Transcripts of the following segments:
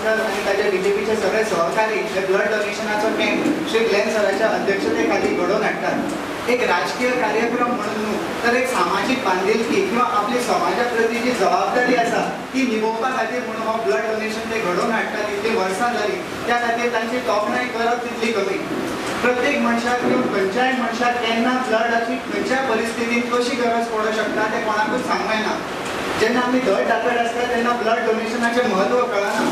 Sir आनी ताच्या बीजेपीचे सगळे सहकारी हे ब्लड डोनेशनाचो कॅम्प श्री ग्लॅन सराच्या अध्यक्षते खाली घडोवन हाडटात. एक राजकीय कार्यक्रम म्हणून न्हू तर एक सामाजीक बांदिलकी किंवा आपली समाजा प्रती जी जबाबदारी आसा ती निभोवपा खातीर म्हणून हो ब्लड डोनेशन ते घडोवन हाडटात. इतली वर्सां जाली त्या खातीर तांची तोखणाय करप तितली कमी. प्रत्येक मनशाक किंवा खंयच्याय मनशाक केन्ना ब्लडाची खंयच्याय परिस्थितीन कशी गरज पडूंक शकता तें कोणाकूच सांगूं येना. जेन्ना आमी धड धाकट आसता तेन्ना ब्लड डोनेशनाचें म्हत्व कळना,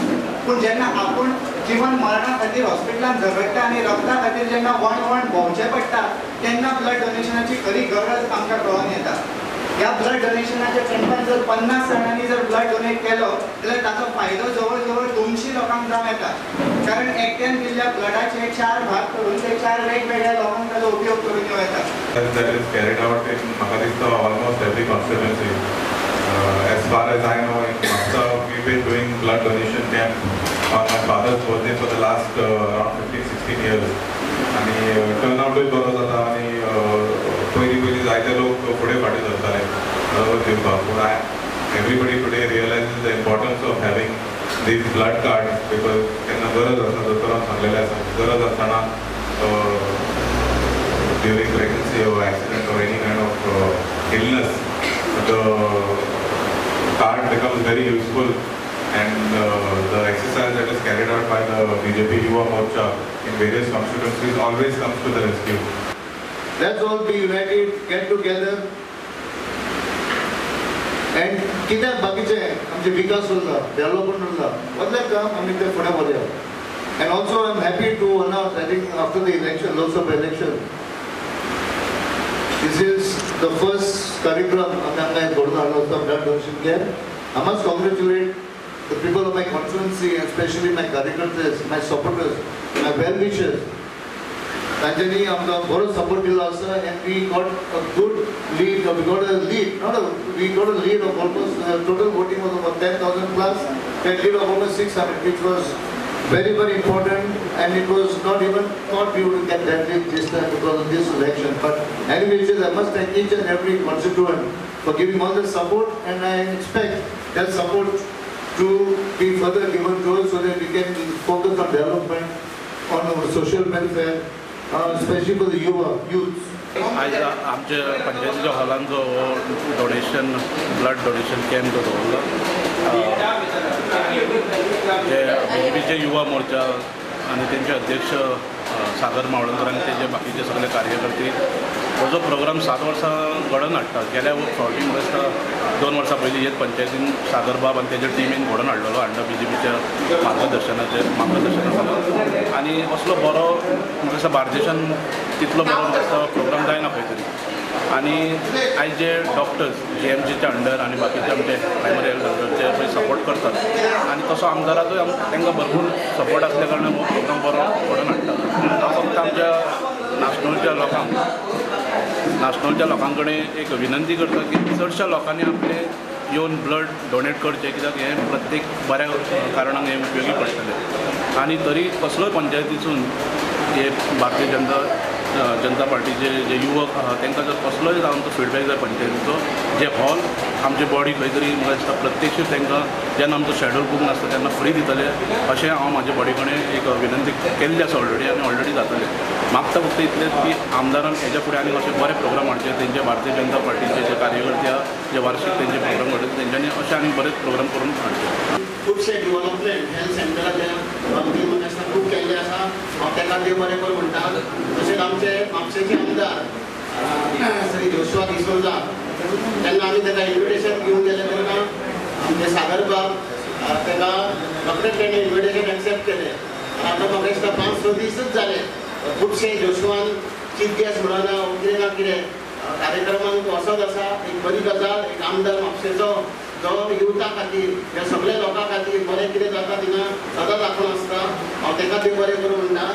पूण जेन्ना आपूण जिवन मरणा खातीर हॉस्पिटलांत झगडटा आनी रक्ता खातीर जेन्ना वण वण भोंवचें पडटा तेन्ना ब्लड डोनेशनाची खरी गरज आमकां कळोन येता. ह्या ब्लड डोनेशनाच्या कॅम्पान जर 50 जाणांनी जर ब्लड डोनेट केलो जाल्यार ताचो फायदो जवळ जवळ 200 लोकांक जावं येता, कारण एकट्यान दिल्ल्या ब्लडाचे 4 भाग करून ते 4 वेगवेगळ्या लोकांक ताचो उपयोग करून घेवं येता. That is carried out in म्हाका दिसता almost every constituency. As far as I know, in Mapsa we've been doing blood donation camp on my father's birthday for the last around 15-16 years. आनी टर्नआउटूय बरो जाता आनी पयलीं पयलीं जायते लोक फुडें फाटीं सरताले दिवपाक, पूण everybody today realizes the importance of having these blood cards because केन्ना गरज आसा, दोतोरान सांगलेलें आसा, गरज आसतना during pregnancy or accident or any kind of illness, the card becomes very useful, and the exercise that is carried out by the BJP Yuva Morcha in various constituencies always comes to the rescue. Let's all be united, get together, and कितें बाकीचें आमचे विकास उरला, development उरला, वतलें काम आमी तें फुडें व्हरया. And also I am happy to announce, I think after the election, Lok Sabha election, this is the first कार्यक्रम आमी हांगा घडोवन हाडलो आसा, blood donation camp. I must congratulate the people of my constituency and especially my कार्यकर्तेस, my supporters, my well wishers. तांच्यांनी आमकां बरो support दिलो आसा and we got a good lead, we got a lead, not a, we got a lead of almost total voting was about 10,000 plus, that lead of almost 600, which was very, very important, and it was not even thought we would get that lead this time because of this election. But anyways, I must thank each and every constituent for giving all the support, and I expect that support to be further given to us so that we can focus on development, on our social welfare, especially for the youths. आयज आमच्या पंचायतीच्या हॉलान जो donation, blood donation camp जो दवरलो, जे बीजेपीचे युवा मोर्चा आनी तेंचे अध्यक्ष सागर मावळणकर आनी तेजे बाकीचे सगळे कार्यकर्ते हो जो प्रोग्राम 7 वर्सां घडोवन हाडटा. गेल्या फावटी म्हाका दिसता 2 वर्सां पयलीं हेच पंचायतीन सागरबाब आनी तेज्या टिमीन घडोवन हाडलेलो अंडर बीजेपीच्या मार्गदर्शना खाला, आनी असलो बरो म्हाका दिसता बार्देशान तितलो बरो म्हाका दिसता प्रोग्राम जायना खंय तरी. आनी आयज जे डॉक्टर्स जीएमसीच्या अंडर आनी बाकीचे आमचे प्रायमरी हेल्थ अंडर जे पळय सपोर्ट करतात आनी तसो आमदाराचोय तांकां भरपूर सपोर्ट आसल्या कारणान हो प्रोग्राम बरो घडोवन हाडटा. हांव फक्त आमच्या नास्नोळच्या लोकां कडेन एक विनंती करता की चडश्या लोकांनी आपले येवन ब्लड डोनेट करचें, कित्याक हें प्रत्येक बऱ्या कारणांक हें उपयोगी पडटलें. आनी तरी कसलोय पंचायतीसून हे भारतीय जनता पार्टीचे जे युवक आहा तांकां जर कसलोय आमचो फिडबॅक जाय पंचायतीचो, जे हॉल आमचे बॉडी खंय तरी म्हाका दिसता प्रत्यक्ष तांकां जेन्ना आमचो शेड्यूल बूक नासता तेन्ना फ्री दितले अशें हांव म्हाज्या बॉडी कडेन एक विनंती केल्ली आसा ऑलरेडी आनी ऑलरेडी जातलें. मागता फक्त इतलेंच की आमदारान हेज्या फुडें आनी अशे बरे प्रोग्राम हाडचे, तेंचे भारतीय जनता पार्टीचे जे कार्यकर्ते आहा जे वार्षीक तेंचे प्रोग्राम घडयता तेंच्यांनी अशे आनी बरेच प्रोग्राम करून हाडचे. खुबशे डिवलपमेंट हेल्थ सेंटराचे बाबतींत म्हाका दिसता खूब केल्ले आसा, हांव ताका देव बरें करूं म्हणटा. तशेंच आमचे म्हापशेचे आमदार श्री जोशुआ डिसोजा, तेन्ना आमी ताका इन्विटेशन घेवन गेले तेन्ना आमचे सागरबाब ताका रोखडेच तेणें इन्विटेशन एक्सेप्ट केलें. आनी आतां म्हाका दिसता 5-6 दीसच जाले खुबशे जोशुआन चीफ गेस्ट म्हणून कितें ना कितें कार्यक्रमांक वचत आसा. एक बरी गजाल, एक आमदार म्हापशेचो जो युथा खातीर ह्या सगळ्या लोकां खातीर बरें कितें जाता थिंगा सदांच आपूण आसता. हांव ताका देव बरें करूं म्हणटा.